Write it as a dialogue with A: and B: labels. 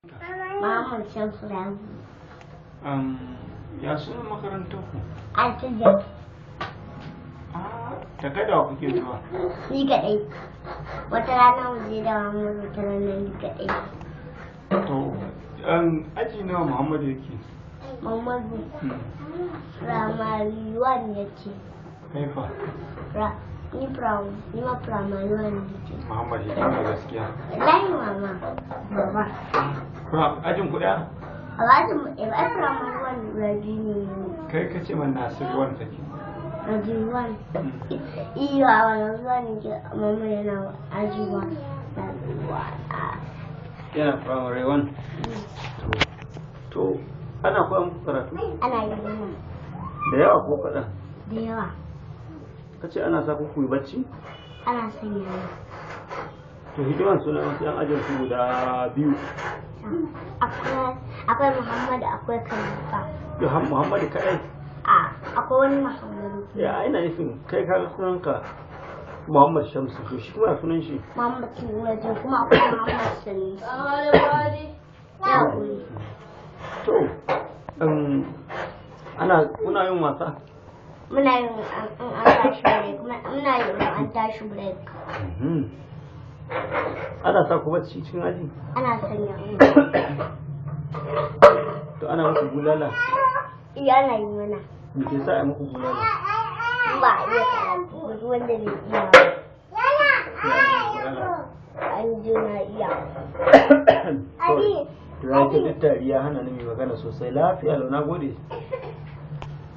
A: Muhammad Shamsu Rabi.
B: Ya sunan makarantar ku?
A: Altijat.
B: Ah, da kai da wa kuke zuwa?
A: Ni kaɗai. Wata rana mu je da Muhammad, wata rana ni kaɗai.
B: To, aji nawa Muhammadu yake?
A: Muhammadu Primary one yake.
B: Kai fa?
A: Ni ni ma primary one yake.
B: Muhammad ya kama gaskiya.
A: Wallahi mama. Baba.
B: Ajin ku ɗaya?
A: A bajin mu ɗaya ba, ai primary one rabi ne.
B: Kai ka ce man Nasir one kake.
A: Aji one. Iyo, a wannan zuwa ne ke mama yana aji one.
B: Yana primary one. To, ana koya muku karatu?
A: Ana yi mana.
B: Da yawa ko kaɗan?
A: Da yawa.
B: Ka ce ana sa ku yi bacci?
A: Ana sanya ni.
B: To, hikiman sunan wasu 'yan ajin su guda biyu.
A: Akwai Muhammadu, akwai Khalifa.
B: Muhammadu kaɗai?
A: A, akwai wani Muhammadu.
B: Ya, ina nufin kai ka sunanka Muhammad Shamsu, to shi kuma sunan shi?
A: Muhammad Shamsu, kuma akwai Muhammad Sanusi. Ya kuri.
B: To, ana kuna yin wasa?
A: Muna yin in an tashi break, muna yin in an tashi break.
B: Ana sa ku bacci cikin aji?
A: Ana sanya.
B: To, ana muku bulala?
A: Iya, ana yi mana.
B: Me ke sa a muku bulala?
A: In ba a iya karatu ba, duk wanda bai iya ba. An ji na iya.
B: To, ya ke duk dariya hana ni mai magana sosai. Lafiya lau, na gode.